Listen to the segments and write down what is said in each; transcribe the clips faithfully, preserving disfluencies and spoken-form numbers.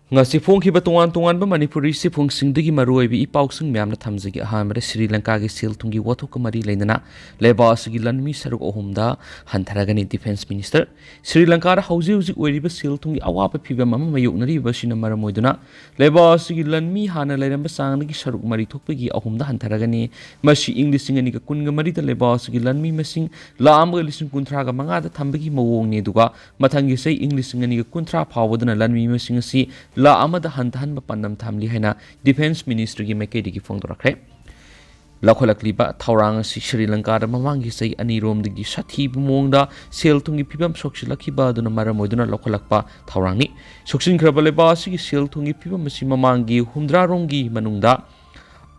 ꯉꯁꯤ ꯐꯣꯡꯈꯤꯕ ꯇꯣꯉꯥꯟ ꯇꯣꯉꯥꯟꯕ ꯃꯅꯤꯄꯨꯔꯤ ꯆꯦꯐꯣꯡꯁꯤꯡꯗꯒꯤ ꯃꯔꯨꯑꯣꯏꯕ ꯏ ꯄꯥꯎꯁꯤꯡ ꯃꯌꯥꯝꯅ ꯊꯝꯖꯒꯦ꯫ ꯑꯍꯥꯟꯕꯗ ꯁ꯭ꯔꯤ ꯂꯪꯀꯥꯒꯤ ꯁꯦꯜ ꯊꯨꯝꯒꯤ ꯋꯥꯊꯣꯛꯀ ꯃꯔꯤ ꯂꯩꯅꯅ ꯂꯩꯕꯥꯛ ꯑꯁꯤꯒꯤ ꯂꯟꯃꯤ ꯁꯔꯨꯛ ꯑꯍꯨꯝꯗ ꯍꯟꯊꯔꯒꯅꯤ꯫ ꯗꯤꯐꯦꯟꯁ ꯃꯤꯅꯤꯁꯇꯔ, ꯁ꯭ꯔꯤ ꯂꯪꯀꯥꯗ ꯍꯧꯖꯤꯛ ꯍꯧꯖꯤꯛ ꯑꯣꯏꯔꯤꯕ ꯁꯦꯜ ꯊꯨꯝꯒꯤ ꯑꯋꯥꯕ ꯐꯤꯕꯝ ꯑꯃ ꯃꯥꯌꯣꯛꯅꯔꯤꯕ ꯑꯁꯤꯅ ꯃꯔꯝ ꯑꯣꯏꯗꯨꯅ ꯂꯩꯕꯥꯛ ꯑꯁꯤꯒꯤ ꯂꯟꯃꯤ ꯍꯥꯟꯅ ꯂꯩꯔꯝꯕ ꯆꯥꯡꯗꯒꯤ ꯁꯔꯨꯛ ꯃꯔꯤ ꯊꯣꯛꯄꯒꯤ ꯑꯍꯨꯝꯗ ꯍꯟꯊꯔꯒꯅꯤ꯫ ꯃꯁꯤ ꯏꯪ ꯂꯤꯁꯤꯡ ꯑꯅꯤꯒ ꯀꯨꯟꯒ ꯃꯔꯤꯗ ꯂꯩꯕꯥꯛ ꯑꯁꯤꯒꯤ ꯂꯟꯃꯤ ꯃꯁꯤꯡ ꯂꯥꯈ ꯑꯃꯒ ꯂꯤꯁꯤꯡ ꯀꯨꯟꯊ꯭ꯔꯥꯒ ꯃꯉꯥꯗ ꯊꯝꯕꯒꯤ ꯃꯑꯣꯡꯅꯤ꯫ ꯑꯗꯨꯒ ꯃꯊꯪꯒꯤ ꯆꯍꯤ ꯏꯪ ꯂꯤꯁꯤꯡ ꯑꯅꯤꯒ ꯀꯨꯟꯊ꯭ꯔꯥ ꯐꯥꯎꯕꯗꯅ ꯂꯟꯃꯤ ꯃꯁꯤꯡ ꯑꯁꯤ ꯂꯥꯈ ꯑꯃꯗ ꯍꯟꯊꯍꯟꯕ ꯄꯥꯟꯗꯝ ꯊꯝꯂꯤ ꯍꯥꯏꯅ ꯗꯤꯐꯦꯟꯁ ꯃꯤꯅꯤꯁꯇ꯭ꯔꯤꯒꯤ ꯃꯥꯏꯀꯩꯗꯒꯤ ꯐꯣꯡꯗꯣꯔꯛꯈ꯭ꯔꯦ꯫ ꯂꯧꯈꯠꯂꯛꯂꯤꯕ ꯊꯧꯔꯥꯡ ꯑꯁꯤ ꯁ꯭ꯔꯤ ꯂꯪꯀꯥꯗ ꯃꯃꯥꯡꯒꯤ ꯆꯍꯤ ꯑꯅꯤꯔꯣꯝꯗꯒꯤ ꯁꯥꯊꯤꯕ ꯃꯑꯣꯡꯗ ꯁꯦꯜ ꯊꯨꯝꯒꯤ ꯐꯤꯕꯝ ꯁꯣꯛꯆꯤꯜꯂꯛꯈꯤꯕ ꯑꯗꯨꯅ ꯃꯔꯝ ꯑꯣꯏꯗꯨꯅ ꯂꯧꯈꯠꯂꯛꯄ ꯊꯧꯔꯥꯡꯅꯤ꯫ ꯁꯣꯛꯆꯤꯟꯈ꯭ꯔꯕ ꯂꯩꯕꯥꯛ ꯑꯁꯤꯒꯤ ꯁꯦꯜ ꯊꯨꯝꯒꯤ ꯐꯤꯕꯝ ꯑꯁꯤ ꯃꯃꯥꯡꯒꯤ ꯍꯨꯝꯗ꯭ꯔꯥꯔꯣꯝꯒꯤ ꯃꯅꯨꯡꯗ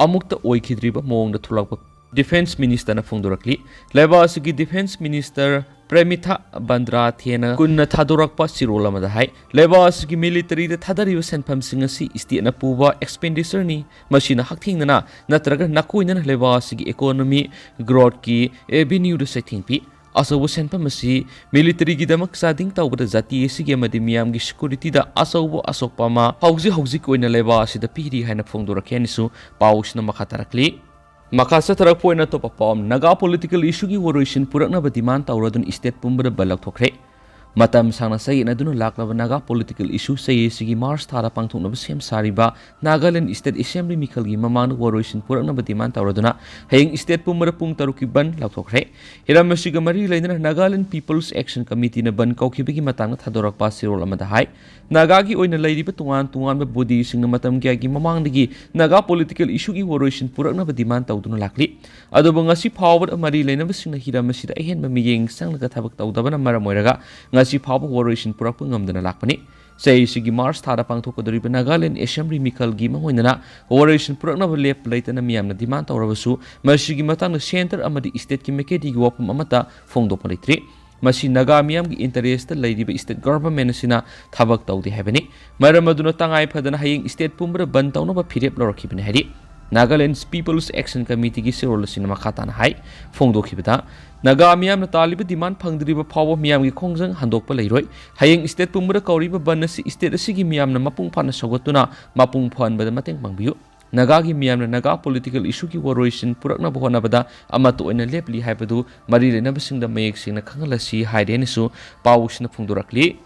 ꯑꯃꯨꯛꯇ ꯑꯣꯏꯈꯤꯗ꯭ꯔꯤꯕ ꯃꯑꯣꯡꯗ ꯊꯣꯛꯂꯛꯄ ꯗꯤꯐꯦꯟꯁ ꯃꯤꯅꯤꯁꯇꯔꯅ ꯐꯣꯡꯗꯣꯔꯛꯂꯤ꯫ ꯂꯩꯕꯥꯛ ꯑꯁꯤꯒꯤ ꯗꯤꯐꯦꯟꯁ ꯃꯤꯅꯤꯁꯇꯔ ꯄ꯭ꯔꯦꯃꯤꯊꯥ ꯕꯟꯗ꯭ꯔꯥꯊꯦꯅ ꯀꯨꯟꯅ ꯊꯥꯗꯣꯔꯛꯄ ꯆꯦꯔꯣꯜ ꯑꯃꯗ ꯍꯥꯏ, ꯂꯩꯕꯥꯛ ꯑꯁꯤꯒꯤ ꯃꯤꯂꯤꯇꯔꯤꯗ ꯊꯥꯗꯔꯤꯕ ꯁꯦꯟꯐꯝꯁꯤꯡ ꯑꯁꯤ ꯁ꯭ꯇꯦꯠꯅ ꯄꯨꯕ ꯑꯦꯛꯁꯄꯦꯟꯗꯤꯆꯔꯅꯤ꯫ ꯃꯁꯤꯅ ꯍꯛꯊꯦꯡꯅꯅ ꯅꯠꯇ꯭ꯔꯒ ꯅꯥꯀꯣꯏꯅꯅ ꯂꯩꯕꯥꯛ ꯑꯁꯤꯒꯤ ꯏꯀꯣꯅꯣꯃꯤ ꯒ꯭ꯔꯣꯠꯀꯤ ꯑꯦꯚꯦꯅ꯭ꯌꯨꯗ ꯆꯩꯊꯦꯡ ꯄꯤ꯫ ꯑꯆꯧꯕ ꯁꯦꯟꯐꯝ ꯑꯁꯤ ꯃꯤꯂꯤꯇꯔꯤꯒꯤꯗꯃꯛ ꯆꯥꯗꯤꯡ ꯇꯧꯕꯗ ꯖꯥꯇꯤ ꯑꯁꯤꯒꯤ ꯑꯃꯗꯤ ꯃꯤꯌꯥꯝꯒꯤ ꯁꯦꯀ꯭ꯌꯨꯔꯤꯇꯤꯗ ꯑꯆꯧꯕ ꯑꯁꯣꯛꯄ ꯑꯃ ꯍꯧꯖꯤꯛ ꯍꯧꯖꯤꯛꯀꯤ ꯑꯣꯏꯅ ꯂꯩꯕꯥꯛ ꯑꯁꯤꯗ ꯄꯤꯔꯤ ꯍꯥꯏꯅ ꯐꯣꯡꯗꯣꯔꯛꯈꯤ ꯍꯥꯏꯅꯁꯨ ꯄꯥꯎꯁꯤꯅ ꯃꯈꯥ ꯇꯥꯔꯛꯂꯤ꯫ ꯃꯈꯥ ꯆꯠꯊꯔꯛꯄ ꯑꯣꯏꯅ ꯑꯇꯣꯞꯄ ꯄꯥꯎ ꯑꯃ, ꯅꯥꯒꯥ ꯄꯣꯂꯤꯇꯤꯀꯦꯜ ꯏꯁꯨꯒꯤ ꯋꯥꯔꯣꯏꯁꯤꯟ ꯄꯨꯔꯛꯅꯕ ꯗꯤꯃꯥꯟ ꯇꯧꯔꯗꯨꯅ ꯁ꯭ꯇꯦꯠ ꯄꯨꯝꯕꯗ ꯕꯟ ꯂꯥꯎꯊꯣꯛꯈ꯭ꯔꯦ꯫ ꯃꯇꯝ ꯁꯥꯡꯅ ꯆꯌꯦꯠꯅꯗꯨꯅ ꯂꯥꯛꯂꯕ ꯅꯥꯒꯥ ꯄꯣꯂꯤꯇꯤꯀꯦꯜ ꯏꯁꯨ ꯆꯍꯤ ꯑꯁꯤꯒꯤ ꯃꯥꯔꯆ ꯊꯥꯗ ꯄꯥꯡꯊꯣꯛꯅꯕ ꯁꯦꯝ ꯁꯥꯔꯤꯕ ꯅꯥꯒꯥꯂꯦꯟ ꯁ꯭ꯇꯦꯠ ꯑꯦꯁꯦꯝꯕ꯭ꯂꯤ ꯃꯤꯈꯜꯒꯤ ꯃꯃꯥꯡꯗ ꯋꯥꯔꯣꯏꯁꯤꯟ ꯄꯨꯔꯛꯅꯕ ꯗꯤꯃꯥꯟ ꯇꯧꯔꯗꯨꯅ ꯍꯌꯦꯡ ꯁ꯭ꯇꯦꯠ ꯄꯨꯝꯕꯗ ꯄꯨꯡ ꯇꯔꯨꯛꯀꯤ ꯕꯟ ꯂꯥꯎꯊꯣꯛꯈ꯭ꯔꯦ꯫ ꯍꯤꯔꯝ ꯑꯁꯤꯒ ꯃꯔꯤ ꯂꯩꯅꯅ ꯅꯥꯒꯥꯂꯦꯟ ꯄꯤꯄꯜꯁ ꯑꯦꯛꯁꯟ ꯀꯃꯤꯇꯤꯅ ꯕꯟ ꯀꯧꯈꯤꯕꯒꯤ ꯃꯇꯥꯡꯗ ꯊꯥꯗꯣꯔꯛꯄ ꯆꯦꯔꯣꯜ ꯑꯃꯗ ꯍꯥꯏ, ꯅꯥꯒꯥꯒꯤ ꯑꯣꯏꯅ ꯂꯩꯔꯤꯕ ꯇꯣꯉꯥꯟ ꯇꯣꯉꯥꯟꯕ ꯕꯣꯗꯤꯁꯤꯡꯅ ꯃꯇꯝ ꯀꯌꯥꯒꯤ ꯃꯃꯥꯡꯗꯒꯤ ꯅꯥꯒꯥ ꯄꯣꯂꯤꯇꯤꯀꯦꯜ ꯏꯁꯨꯒꯤ ꯋꯥꯔꯣꯏꯁꯤꯟ ꯄꯨꯔꯛꯅꯕ ꯗꯤꯃꯥꯟ ꯇꯧꯗꯨꯅ ꯂꯥꯛꯂꯤ꯫ ꯑꯗꯨꯕꯨ ꯉꯁꯤ ꯐꯥꯎꯕꯗ ꯃꯔꯤ ꯂꯩꯅꯕꯁꯤꯡꯅ ꯍꯤꯔꯝ ꯑꯁꯤꯗ ꯑꯍꯦꯟꯕ ꯃꯤꯠꯌꯦꯡ ꯆꯪꯂꯒ ꯊꯕꯛ ꯇꯧꯗꯕꯅ ꯃꯔꯝ ꯑꯣꯏꯔꯒ ꯉꯁꯤ ꯐꯥꯎꯕ ꯋꯥꯔꯣꯏꯁꯤꯟ ꯄꯨꯔꯛꯄ ꯉꯝꯗꯅ ꯂꯥꯛꯄꯅꯤ꯫ ꯆꯍꯤꯁꯤꯒꯤ ꯃꯥꯔꯆ ꯊꯥꯗ ꯄꯥꯡꯊꯣꯛꯀꯗꯧꯔꯤꯕ ꯅꯥꯒꯥꯂꯦꯟ ꯑꯦꯁꯦꯝꯕ꯭ꯂꯤ ꯃꯤꯈꯜꯒꯤ ꯃꯥꯡꯑꯣꯏꯅꯅ ꯋꯥꯔꯣꯏꯁꯤꯟ ꯄꯨꯔꯛꯅꯕ ꯂꯦꯞꯄ ꯂꯩꯇꯅ ꯃꯤꯌꯥꯝꯅ ꯗꯤꯃꯥꯟ ꯇꯧꯔꯕꯁꯨ ꯃꯁꯤꯒꯤ ꯃꯇꯥꯡꯗ ꯁꯦꯟꯇꯔ ꯑꯃꯗꯤ ꯁ꯭ꯇꯦꯠꯀꯤ ꯃꯥꯏꯀꯩꯗꯒꯤ ꯋꯥꯐꯝ ꯑꯃꯠꯇ ꯐꯣꯡꯗꯣꯛꯄ ꯂꯩꯇ꯭ꯔꯤ꯫ ꯃꯁꯤ ꯅꯥꯒꯥ ꯃꯤꯌꯥꯝꯒꯤ ꯏꯟꯇꯔꯦꯁꯇ ꯂꯩꯔꯤꯕ ꯁ꯭ꯇꯦꯠ ꯒꯚꯔꯟꯃꯦꯟꯠ ꯑꯁꯤꯅ ꯊꯕꯛ ꯇꯧꯗꯦ ꯍꯥꯏꯕꯅꯤ꯫ ꯃꯔꯝ ꯑꯗꯨꯅ ꯇꯉꯥꯏ ꯐꯗꯅ ꯍꯌꯦꯡ ꯁ꯭ꯇꯦꯠ ꯄꯨꯝꯕꯗ ꯕꯟ ꯇꯧꯅꯕ ꯐꯤꯔꯦꯞ ꯂꯧꯔꯛꯈꯤꯕꯅꯤ ꯍꯥꯏꯔꯤ꯫ Nagaland People's Action Committeeꯒꯤ ꯆꯦꯔꯣꯜ ꯑꯁꯤꯅ ꯃꯈꯥ ꯇꯥꯅ ꯍꯥꯏ, ꯐꯣꯡꯗꯣꯛꯈꯤꯕꯗ, ꯅꯥꯒꯥ ꯃꯤꯌꯥꯝꯅ ꯇꯥꯜꯂꯤꯕ demand ꯐꯪꯗ꯭ꯔꯤꯕ ꯐꯥꯎꯕ ꯃꯤꯌꯥꯝꯒꯤ ꯈꯣꯡꯖꯪ ꯍꯟꯗꯣꯛꯄ ꯂꯩꯔꯣꯏ꯫ ꯍꯌꯦꯡ state ꯄꯨꯝꯕꯗ ꯀꯧꯔꯤꯕ ꯕꯟ ꯑꯁꯤ state ꯑꯁꯤꯒꯤ ꯃꯤꯌꯥꯝꯅ ꯃꯄꯨꯡ ꯐꯥꯅ ꯁꯧꯒꯠꯇꯨꯅ ꯃꯄꯨꯡ ꯐꯥꯍꯟꯕꯗ ꯃꯇꯦꯡ ꯄꯥꯡꯕꯤꯌꯨ꯫ ꯅꯥꯒꯥꯒꯤ ꯃꯤꯌꯥꯝꯅ ꯅꯥꯒꯥ political issueꯒꯤ ꯋꯥꯔꯣꯏꯁꯤꯟ ꯄꯨꯔꯛꯅꯕ ꯍꯣꯠꯅꯕꯗ ꯑꯃꯠꯇ ꯑꯣꯏꯅ ꯂꯦꯞꯂꯤ ꯍꯥꯏꯕꯗꯨ ꯃꯔꯤ ꯂꯩꯅꯕꯁꯤꯡꯗ ꯃꯌꯦꯛ ꯁꯦꯡꯅ ꯈꯪꯍꯜꯂꯁꯤ ꯍꯥꯏꯔꯦꯅꯁꯨ ꯄꯥꯎꯁꯤꯅ ꯐꯣꯡꯗꯣꯔꯛꯂꯤ꯫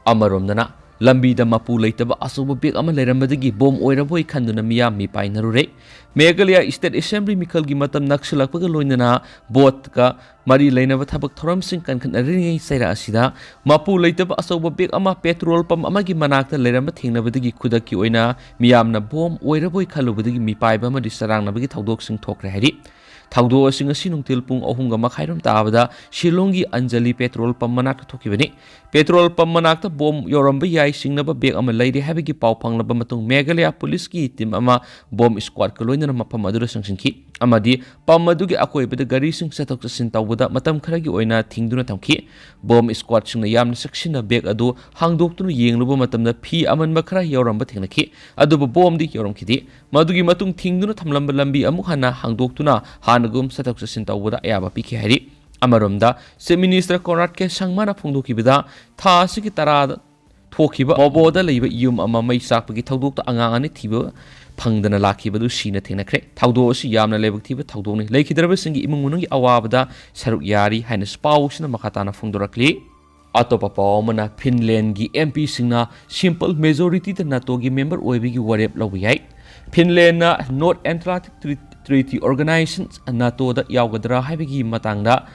ꯑꯃꯔꯣꯝꯗꯅ, ꯂꯝꯕꯤꯗ ꯃꯄꯨ ꯂꯩꯇꯕ ꯑꯆꯧꯕ bag ꯑꯃ ꯂꯩꯔꯝꯕꯗꯒꯤ bomb ꯑꯣꯏꯔꯕꯣꯏ ꯈꯟꯗꯨꯅ ꯃꯤꯌꯥꯝ ꯃꯤꯄꯥꯏꯅꯔꯨꯔꯦ꯫ ꯃꯦꯘꯥꯂꯌ State Assembly ꯃꯤꯈꯜꯒꯤ ꯃꯇꯝ ꯅꯛꯁꯤꯜꯂꯛꯄꯒ ꯂꯣꯏꯅꯅ voteꯀ ꯃꯔꯤ ꯂꯩꯅꯕ ꯊꯕꯛ ꯊꯧꯔꯝꯁꯤꯡ ꯀꯟꯈꯠꯅꯔꯤꯉꯩ ꯆꯩꯔꯥꯛ ꯑꯁꯤꯗ ꯃꯄꯨ ꯂꯩꯇꯕ ꯑꯆꯧꯕ bag ꯑꯃ petrol pump ꯑꯃꯒꯤ ꯃꯅꯥꯛꯇ ꯂꯩꯔꯝꯕ ꯊꯦꯡꯅꯕꯗꯒꯤ ꯈꯨꯗꯛꯀꯤ ꯑꯣꯏꯅ ꯃꯤꯌꯥꯝꯅ bomb ꯑꯣꯏꯔꯕꯣꯏ ꯈꯜꯂꯨꯕꯗꯒꯤ ꯃꯤꯄꯥꯏꯕ ꯑꯃꯗꯤ ꯆꯔꯥꯡꯅꯕꯒꯤ ꯊꯧꯗꯣꯛꯁꯤꯡ ꯊꯣꯛꯈ꯭ꯔꯦ ꯍꯥꯏꯔꯤ꯫ ꯊꯧꯗꯣꯛ ꯑꯁꯤ ꯉꯁꯤ ꯅꯨꯡꯊꯤꯜ ꯄꯨꯡ ꯑꯍꯨꯝꯒ ꯃꯈꯥꯏꯔꯣꯝ ꯇꯥꯕꯗ ꯁꯤꯂꯣꯡꯒꯤ ꯑꯟꯖꯂꯤ petrol pump ꯃꯅꯥꯛꯇ ꯊꯣꯛꯈꯤꯕꯅꯤ꯫ Petrol pump ꯃꯅꯥꯛꯇ bomb ꯌꯧꯔꯝꯕ ꯌꯥꯏ ꯆꯤꯡꯅꯕ bag ꯑꯃ ꯂꯩꯔꯦ ꯍꯥꯏꯕꯒꯤ ꯄꯥꯎ ꯐꯪꯂꯕ ꯃꯇꯨꯡ ꯃꯦꯘꯥꯂꯌ policeꯀꯤ team ꯑꯃ bomb squadꯀ ꯂꯣꯏꯅꯅ ꯃꯐꯝ ꯑꯗꯨꯗ ꯆꯪꯁꯤꯟꯈꯤ ꯑꯃꯗꯤ pump ꯑꯗꯨꯒꯤ ꯑꯀꯣꯏꯕꯗ ꯒꯥꯔꯤꯁꯤꯡ ꯆꯠꯊꯣꯛ ꯆꯠꯁꯤꯟ ꯇꯧꯕꯗ ꯃꯇꯝ ꯈꯔꯒꯤ ꯑꯣꯏꯅ ꯊꯤꯡꯗꯨꯅ ꯊꯝꯈꯤ꯫ Bomb squadꯁꯤꯡꯅ ꯌꯥꯝꯅ ꯆꯦꯛꯁꯤꯟꯅ bag ꯑꯗꯨ ꯍꯥꯡꯗꯣꯛꯇꯨꯅ ꯌꯦꯡꯂꯨꯕ ꯃꯇꯝꯗ ꯐꯤ ꯑꯃꯟꯕ ꯈꯔ ꯌꯥꯎꯔꯝꯕ ꯊꯦꯡꯅꯈꯤ, ꯑꯗꯨꯕꯨ bombꯗꯤ ꯌꯥꯎꯔꯝꯈꯤꯗꯦ꯫ ꯃꯗꯨꯒꯤ ꯃꯇꯨꯡ ꯊꯤꯡꯗꯨꯅ ꯊꯝꯂꯝꯕ ꯂꯝꯕꯤ ꯑꯃꯨꯛ ꯍꯟꯅ ꯍꯥꯡꯗꯣꯛꯇꯨꯅ ꯍꯥꯟꯅꯒꯨꯝ ꯆꯠꯊꯣꯛ ꯆꯠꯁꯤꯟ ꯇꯧꯕꯗ ꯑꯌꯥꯕ ꯄꯤꯈꯤ ꯍꯥꯏꯔꯤ꯫ ꯑꯃꯔꯣꯝꯗ, Chief Minister Conrad K ꯁꯪꯃꯥꯅ ꯐꯣꯡꯗꯣꯛꯈꯤꯕꯗ, ꯊꯥ ꯑꯁꯤꯒꯤ ꯇꯔꯥꯗ ꯊꯣꯛꯈꯤꯕ ꯃꯣꯕꯣꯗ ꯂꯩꯕ ꯌꯨꯝ ꯑꯃ ꯃꯩ ꯆꯥꯛꯄꯒꯤ ꯊꯧꯗꯣꯛꯇ ꯑꯉꯥꯡ ꯑꯅꯤ ꯊꯤꯕ ꯐꯪꯗꯅ ꯂꯥꯛꯈꯤꯕꯗꯨ ꯁꯤꯅ ꯊꯦꯡꯅꯈ꯭ꯔꯦ꯫ ꯊꯧꯗꯣꯛ ꯑꯁꯤ ꯌꯥꯝꯅ ꯂꯥꯏꯕꯛ ꯊꯤꯕ ꯊꯧꯗꯣꯛꯅꯤ꯫ ꯂꯩꯈꯤꯗ꯭ꯔꯕꯁꯤꯡꯒꯤ ꯏꯃꯨꯡ ꯃꯅꯨꯡꯒꯤ ꯑꯋꯥꯕꯗ ꯁꯔꯨꯛ ꯌꯥꯔꯤ ꯍꯥꯏꯅꯁꯨ ꯄꯥꯎꯁꯤꯅ ꯃꯈꯥ ꯇꯥꯅ ꯐꯣꯡꯗꯣꯔꯛꯂꯤ꯫ ꯑꯇꯣꯞꯄ ꯄꯥꯎ ꯑꯃꯅ, ꯐꯤꯟꯂꯦꯟꯒꯤ MPꯁꯤꯡꯅ simple majorityꯗ NATOꯒꯤ member ꯑꯣꯏꯕꯒꯤ ꯋꯥꯔꯦꯞ ꯂꯧꯕ ꯌꯥꯏ꯫ ꯐꯤꯟꯂꯦꯟꯅ North Atlantic Tre-, Treaty Organization, NATOꯗ ꯌꯥꯎꯒꯗ꯭ꯔꯥ ꯍꯥꯏꯕꯒꯤ ꯃꯇꯥꯡꯗ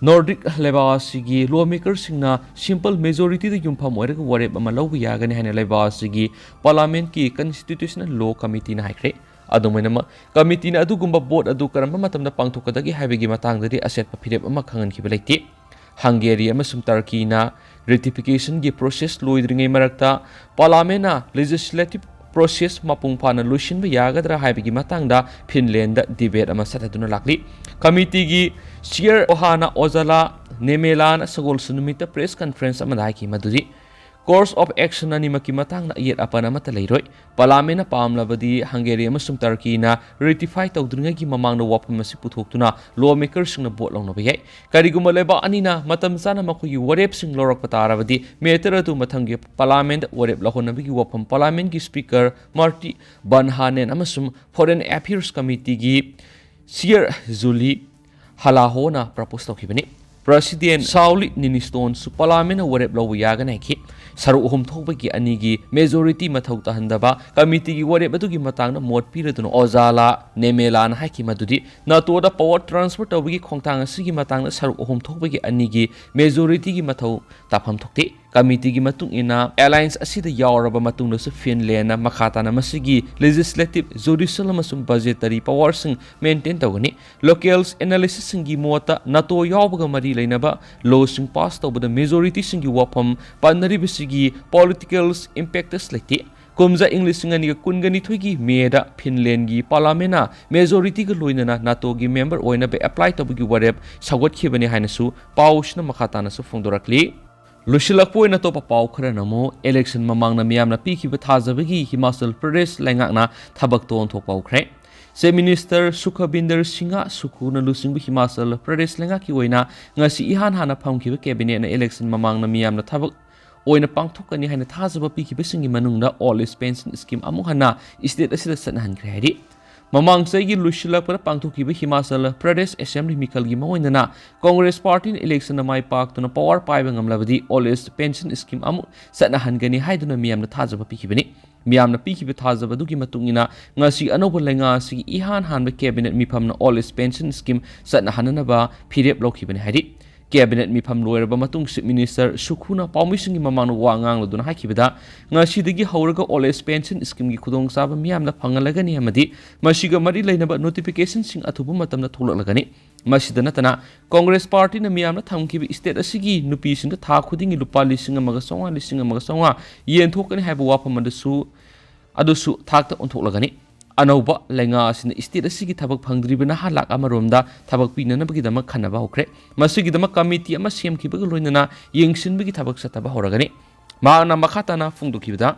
Nordic ꯂꯩꯕꯥꯛ ꯑꯁꯤꯒꯤ lawmakerꯁꯤꯡꯅ simple majorityꯗ ꯌꯨꯝꯐꯝ ꯑꯣꯏꯔꯒ ꯋꯥꯔꯦꯞ ꯑꯃ ꯂꯧꯕ ꯌꯥꯒꯅꯤ ꯍꯥꯏꯅ ꯂꯩꯕꯥꯛ ꯑꯁꯤꯒꯤ parliamentꯀꯤ Constitutional Law Committeeꯅ ꯍꯥꯏꯈ꯭ꯔꯦ꯫ ꯑꯗꯨꯝ ꯑꯣꯏꯅꯃꯛ, committeeꯅ ꯑꯗꯨꯒꯨꯝꯕ vote ꯑꯗꯨ ꯀꯔꯝꯕ ꯃꯇꯝꯗ ꯄꯥꯡꯊꯣꯛꯀꯗꯒꯦ ꯍꯥꯏꯕꯒꯤ ꯃꯇꯥꯡꯗꯗꯤ ꯑꯆꯦꯠꯄ ꯐꯤꯔꯦꯞ ꯑꯃ ꯈꯪꯍꯟꯈꯤꯕ ꯂꯩꯇꯦ꯫ Hungary ꯑꯃꯁꯨꯡ Turkeyꯅ ratificationꯒꯤ process ꯂꯣꯏꯗ꯭ꯔꯤꯉꯩ ꯃꯔꯛꯇ parliamentꯅ legislative process ꯃꯄꯨꯡ ꯐꯥꯅ ꯂꯣꯏꯁꯤꯟꯕ ꯌꯥꯒꯗ꯭ꯔꯥ ꯍꯥꯏꯕꯒꯤ ꯃꯇꯥꯡꯗ ꯐꯤꯟꯂꯦꯟꯗ debate ꯑꯃ ꯆꯠꯊꯗꯨꯅ ꯂꯥꯛꯂꯤ꯫ Committeeꯒꯤ chair Johanna Ojala-Niemelän ꯁꯒꯣꯜꯁꯦꯟ ꯅꯨꯃꯤꯠꯇ press conference ꯑꯃꯗ ꯍꯥꯏꯈꯤ ꯃꯗꯨꯗꯤ Course of action ꯑꯅꯤꯃꯛꯀꯤ ꯃꯇꯥꯡꯗ ꯑꯌꯦꯠ ꯑꯄꯟ ꯑꯃꯠꯇ ꯂꯩꯔꯣꯏ꯫ ꯄꯥꯔꯂꯥꯃꯦꯟꯅ ꯄꯥꯝꯂꯕꯗꯤ ꯍꯪꯒꯦꯔꯤ ꯑꯃꯁꯨꯡ ꯇꯔꯀꯤꯅ ratify ꯇꯧꯗ꯭ꯔꯤꯉꯩꯒꯤ ꯃꯃꯥꯡꯗ ꯋꯥꯐꯝ ꯑꯁꯤ ꯄꯨꯊꯣꯛꯇꯨꯅ lawmakerꯁꯤꯡꯅ vote ꯂꯧꯅꯕ ꯌꯥꯏ꯫ ꯀꯔꯤꯒꯨꯝꯕ ꯂꯩꯕꯥꯛ ꯑꯅꯤꯅ ꯃꯇꯝ ꯆꯥꯅ ꯃꯈꯣꯏꯒꯤ ꯋꯥꯔꯦꯞꯁꯤꯡ ꯂꯧꯔꯛꯄ ꯇꯥꯔꯕꯗꯤ, matter ꯑꯗꯨ ꯃꯊꯪꯒꯤ ꯄꯥꯔꯂꯥꯃꯦꯟꯗ ꯋꯥꯔꯦꯞ ꯂꯧꯍꯟꯅꯕꯒꯤ ꯋꯥꯐꯝ ꯄꯥꯔꯂꯥꯃꯦꯟꯒꯤ speaker Marty Van Hanen ꯑꯃꯁꯨꯡ Foreign Affairs Committeeꯒꯤ chair Julie Halahoꯅ propose ꯇꯧꯈꯤꯕꯅꯤ꯫ President Sauli Niinistoꯅꯁꯨ ꯄꯥꯔꯂꯥꯃꯦꯟꯅ ꯋꯥꯔꯦꯞ ꯂꯧꯕ ꯌꯥꯒꯅꯤ ꯍꯥꯏꯈꯤ꯫ ꯁꯔꯨꯛ ꯑꯍꯨꯝ ꯊꯣꯛꯄꯒꯤ ꯑꯅꯤꯒꯤ majority ꯃꯊꯧ ꯇꯥꯍꯟꯗꯕ committeeꯒꯤ ꯋꯥꯔꯦꯞ ꯑꯗꯨꯒꯤ ꯃꯇꯥꯡꯗ ꯃꯣꯠ ꯄꯤꯔꯗꯨꯅ ꯑꯣꯖꯥ ꯂꯥ ꯅꯦꯃꯦꯂꯥꯅ ꯍꯥꯏꯈꯤ ꯃꯗꯨꯗꯤ NATOꯗ power transfer ꯇꯧꯕꯒꯤ ꯈꯣꯡꯊꯥꯡ ꯑꯁꯤꯒꯤ ꯃꯇꯥꯡꯗ ꯁꯔꯨꯛ ꯑꯍꯨꯝ ꯊꯣꯛꯄꯒꯤ ꯑꯅꯤꯒꯤ majorityꯒꯤ ꯃꯊꯧ ꯇꯥꯐꯝ ꯊꯣꯛꯇꯦ꯫ Committeeꯒꯤ ꯃꯇꯨꯡ ꯏꯟꯅ, alliance ꯑꯁꯤꯗ ꯌꯥꯎꯔꯕ ꯃꯇꯨꯡꯗꯁꯨ ꯐꯤꯟꯂꯦꯟꯅ ꯃꯈꯥ ꯇꯥꯅ ꯃꯁꯤꯒꯤ legislative, judicial ꯑꯃꯁꯨꯡ budgetary powerꯁꯤꯡ maintain ꯇꯧꯒꯅꯤ꯫ Local analystꯁꯤꯡꯒꯤ ꯃꯣꯠꯇ, NATO ꯌꯥꯎꯕꯒ ꯃꯔꯤ ꯂꯩꯅꯕ lawꯁꯤꯡ pass ꯇꯧꯕꯗ majorityꯁꯤꯡꯒꯤ ꯋꯥꯐꯝ ꯄꯟꯅꯔꯤꯕꯁꯤꯒꯤ political impacts ꯂꯩꯇꯦ꯫ ꯀꯨꯝꯖꯥ ꯏꯪ ꯂꯤꯁꯤꯡ ꯑꯅꯤꯒ ꯀꯨꯟꯒ ꯅꯤꯊꯣꯏꯒꯤ ꯃꯦꯗ ꯐꯤꯟꯂꯦꯟꯒꯤ ꯄꯥꯔꯂꯥꯃꯦꯟꯅ majorityꯒ ꯂꯣꯏꯅꯅ NATOꯒꯤ member ꯑꯣꯏꯅꯕ apply ꯇꯧꯕꯒꯤ ꯋꯥꯔꯦꯞ ꯁꯧꯒꯠꯈꯤꯕꯅꯤ ꯍꯥꯏꯅꯁꯨ ꯄꯥꯎꯁꯤꯅ ꯃꯈꯥ ꯇꯥꯅꯁꯨ ꯐꯣꯡꯗꯣꯔꯛꯂꯤ꯫ ꯂꯣꯏꯁꯤꯜꯂꯛꯄ ꯑꯣꯏꯅ ꯑꯇꯣꯞꯄ ꯄꯥꯎ ꯈꯔꯅ ꯑꯃꯨꯛ, election ꯃꯃꯥꯡꯗ ꯃꯤꯌꯥꯝꯅ ꯄꯤꯈꯤꯕ ꯊꯥꯖꯕꯒꯤ ꯍꯤꯃꯥꯆꯜ ꯄ꯭ꯔꯗꯦꯁ ꯂꯩꯉꯥꯛꯅ ꯊꯕꯛꯇ ꯑꯣꯟꯊꯣꯛꯄ ꯍꯧꯈ꯭ꯔꯦ꯫ Chief Minister ꯁꯨꯈꯕꯤꯟꯗꯔ ꯁꯤꯡꯍ ꯁꯨꯈꯨꯅ ꯂꯨꯆꯤꯡꯕ ꯍꯤꯃꯥꯆꯜ ꯄ꯭ꯔꯗꯦꯁ ꯂꯩꯉꯥꯛꯀꯤ ꯑꯣꯏꯅ ꯉꯁꯤ ꯏꯍꯥꯟ ꯍꯥꯟꯅ ꯐꯝꯈꯤꯕ cabinetꯅ election ꯃꯃꯥꯡꯗ ꯃꯤꯌꯥꯝꯅ ꯊꯕꯛ ꯑꯣꯏꯅ ꯄꯥꯡꯊꯣꯛꯀꯅꯤ ꯍꯥꯏꯅ ꯊꯥꯖꯕ ꯄꯤꯈꯤꯕꯁꯤꯡꯒꯤ ꯃꯅꯨꯡꯗ old age pension scheme ꯑꯃꯨꯛ ꯍꯟꯅ state ꯑꯁꯤꯗ ꯆꯠꯅꯍꯟꯈ꯭ꯔꯦ ꯍꯥꯏꯔꯤ꯫ ꯃꯃꯥꯡ ꯆꯍꯤꯒꯤ ꯂꯣꯏꯁꯤꯜꯂꯛꯄꯗ ꯄꯥꯡꯊꯣꯛꯈꯤꯕ ꯍꯤꯃꯥꯆꯜ ꯄ꯭ꯔꯗꯦꯁ assembly ꯃꯤꯈꯜꯒꯤ ꯃꯑꯣꯡꯗꯅ Congress partyꯅ electionꯗ ꯃꯥꯏ ꯄꯥꯛꯇꯨꯅ power ꯄꯥꯏꯕ ꯉꯝꯂꯕꯗꯤ old age pension scheme ꯑꯃꯨꯛ ꯆꯠꯅꯍꯟꯒꯅꯤ ꯍꯥꯏꯗꯨꯅ ꯃꯤꯌꯥꯝꯅ ꯊꯥꯖꯕ ꯄꯤꯈꯤꯕꯅꯤ꯫ ꯃꯤꯌꯥꯝꯅ ꯄꯤꯈꯤꯕ ꯊꯥꯖꯕ ꯑꯗꯨꯒꯤ ꯃꯇꯨꯡ ꯏꯟꯅ ꯉꯁꯤ ꯑꯅꯧꯕ ꯂꯩꯉꯥꯛ ꯑꯁꯤꯒꯤ ꯏꯍꯥꯟ ꯍꯥꯟꯕ cabinet ꯃꯤꯐꯝꯅ old age pension scheme ꯆꯠꯅꯍꯟꯅꯅꯕ ꯐꯤꯔꯦꯞ ꯂꯧꯈꯤꯕꯅꯤ ꯍꯥꯏꯔꯤ꯫ Cabinet ꯃꯤꯐꯝ ꯂꯣꯏꯔꯕ ꯃꯇꯨꯡ Chief Minister ꯁꯨꯈꯨꯅ ꯄꯥꯎꯃꯤꯁꯤꯡꯒꯤ ꯃꯃꯥꯡꯗ ꯋꯥ ꯉꯥꯡꯂꯗꯨꯅ ꯍꯥꯏꯈꯤꯕꯗ, ꯉꯁꯤꯗꯒꯤ ꯍꯧꯔꯒ old age pension schemeꯒꯤ ꯈꯨꯗꯣꯡꯆꯥꯕ ꯃꯤꯌꯥꯝꯅ ꯐꯪꯍꯜꯂꯒꯅꯤ ꯑꯃꯗꯤ ꯃꯁꯤꯒ ꯃꯔꯤ ꯂꯩꯅꯕ notificationꯁꯤꯡ ꯑꯊꯨꯕ ꯃꯇꯝꯗ ꯊꯣꯛꯂꯛꯂꯒꯅꯤ꯫ ꯃꯁꯤꯗ ꯅꯠꯇꯅ, Congress partyꯅ ꯃꯤꯌꯥꯝꯅ ꯊꯝꯈꯤꯕ state ꯑꯁꯤꯒꯤ ꯅꯨꯄꯤꯁꯤꯡꯗ ꯊꯥ ꯈꯨꯗꯤꯡꯒꯤ ꯂꯨꯄꯥ ꯂꯤꯁꯤꯡ ꯑꯃꯒ ꯆꯥꯝꯃꯉꯥ, ꯂꯤꯁꯤꯡ ꯑꯃꯒ ꯆꯥꯝꯃꯉꯥ ꯌꯦꯟꯊꯣꯛꯀꯅꯤ ꯍꯥꯏꯕ ꯋꯥꯐꯝ ꯑꯗꯨꯁꯨ, ꯑꯗꯨꯁꯨ ꯊꯥꯛꯇ ꯑꯣꯟꯊꯣꯛꯂꯒꯅꯤ꯫ ꯑꯅꯧꯕ ꯂꯩꯉꯥꯛ ꯑꯁꯤꯅ state ꯑꯁꯤꯒꯤ ꯊꯕꯛ ꯐꯪꯗ꯭ꯔꯤꯕ ꯅꯍꯥ ꯂꯥꯈ ꯑꯃꯔꯣꯝꯗ ꯊꯕꯛ ꯄꯤꯅꯅꯕꯒꯤꯗꯃꯛ ꯈꯟꯅꯕ ꯍꯧꯈ꯭ꯔꯦ꯫ ꯃꯁꯤꯒꯤꯗꯃꯛ committee ꯑꯃ ꯁꯦꯝꯈꯤꯕꯒ ꯂꯣꯏꯅꯅ ꯌꯦꯡꯁꯤꯟꯕꯒꯤ ꯊꯕꯛ ꯆꯠꯊꯕ ꯍꯧꯔꯒꯅꯤ꯫ ꯃꯍꯥꯛꯅ ꯃꯈꯥ ꯇꯥꯅ ꯐꯣꯡꯗꯣꯛꯈꯤꯕꯗ,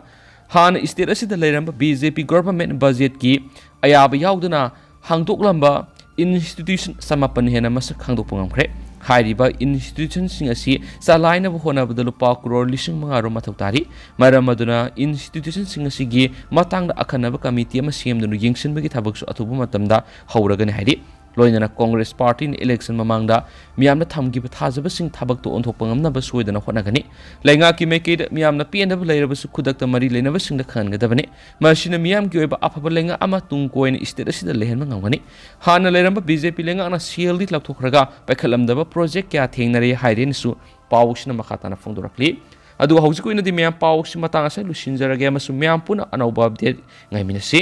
ꯍꯥꯟꯅ state ꯑꯁꯤꯗ ꯂꯩꯔꯝꯕ B J P government budgetꯀꯤ ꯑꯌꯥꯕ ꯌꯥꯎꯗꯅ ꯍꯥꯡꯗꯣꯛꯂꯝꯕ institution ꯆꯃꯥꯄꯟ ꯍꯦꯟꯅ ꯃꯁꯛ ꯈꯪꯗꯣꯛꯄ ꯉꯝꯈ꯭ꯔꯦ꯫ ꯍꯥꯏꯔꯤꯕ institutionꯁꯤꯡ ꯑꯁꯤ ꯆꯂꯥꯏꯅꯕ ꯍꯣꯠꯅꯕꯗ ꯂꯨꯄꯥ ꯀ꯭ꯔꯣꯔ ꯂꯤꯁꯤꯡ ꯃꯉꯥ ꯔꯣꯝ ꯃꯊꯧ ꯇꯥꯔꯤ꯫ ꯃꯔꯝ ꯑꯗꯨꯅ institutionꯁꯤꯡ ꯑꯁꯤꯒꯤ ꯃꯇꯥꯡꯗ ꯑꯈꯟꯅꯕ committee ꯑꯃ ꯁꯦꯝꯗꯨꯅ ꯌꯦꯡꯁꯤꯟꯕꯒꯤ ꯊꯕꯛꯁꯨ ꯑꯊꯨꯕ ꯃꯇꯝꯗ ꯍꯧꯔꯒꯅꯤ ꯍꯥꯏꯔꯤ꯫ ꯂꯣꯏꯅꯅ Congress partyꯅ election ꯃꯃꯥꯡꯗ ꯃꯤꯌꯥꯝꯅ ꯊꯝꯈꯤꯕ ꯊꯥꯖꯕꯁꯤꯡ ꯊꯕꯛꯇ ꯑꯣꯟꯊꯣꯛꯄ ꯉꯝꯅꯕ ꯁꯣꯏꯗꯅ ꯍꯣꯠꯅꯒꯅꯤ꯫ ꯂꯩꯉꯥꯛꯀꯤ ꯃꯥꯏꯀꯩꯗ ꯃꯤꯌꯥꯝꯅ ꯄꯦꯟꯗꯕ ꯂꯩꯔꯕꯁꯨ ꯈꯨꯗꯛꯇ ꯃꯔꯤ ꯂꯩꯅꯕꯁꯤꯡꯗ ꯈꯪꯍꯟꯒꯗꯕꯅꯤ꯫ ꯃꯁꯤꯅ ꯃꯤꯌꯥꯝꯒꯤ ꯑꯣꯏꯕ ꯑꯐꯕ ꯂꯩꯉꯥꯛ ꯑꯃ ꯇꯨꯡ ꯀꯣꯏꯅ state ꯑꯁꯤꯗ ꯂꯩꯍꯟꯕ ꯉꯝꯒꯅꯤ꯫ ꯍꯥꯟꯅ ꯂꯩꯔꯝꯕ B J P ꯂꯩꯉꯥꯛꯅ ꯁꯦꯜꯗꯤ ꯂꯧꯊꯣꯛꯈ꯭ꯔꯒ ꯄꯥꯏꯈꯠꯂꯝꯗꯕ project ꯀꯌꯥ ꯊꯦꯡꯅꯔꯦ ꯍꯥꯏꯔꯦꯅꯁꯨ ꯄꯥꯎꯁꯤꯅ ꯃꯈꯥ ꯇꯥꯅ ꯐꯣꯡꯗꯣꯔꯛꯂꯤ꯫ ꯑꯗꯨꯒ ꯍꯧꯖꯤꯛꯀꯤ ꯑꯣꯏꯅꯗꯤ ꯃꯌꯥꯝ ꯄꯥꯎꯁꯤ ꯃꯇꯥꯡ ꯑꯁꯤꯗ ꯂꯣꯏꯁꯤꯟꯖꯔꯒꯦ ꯑꯃꯁꯨꯡ ꯃꯌꯥꯝ ꯄꯨꯟꯅ ꯑꯅꯧꯕ update ꯉꯥꯏꯃꯤꯟꯅꯁꯤ꯫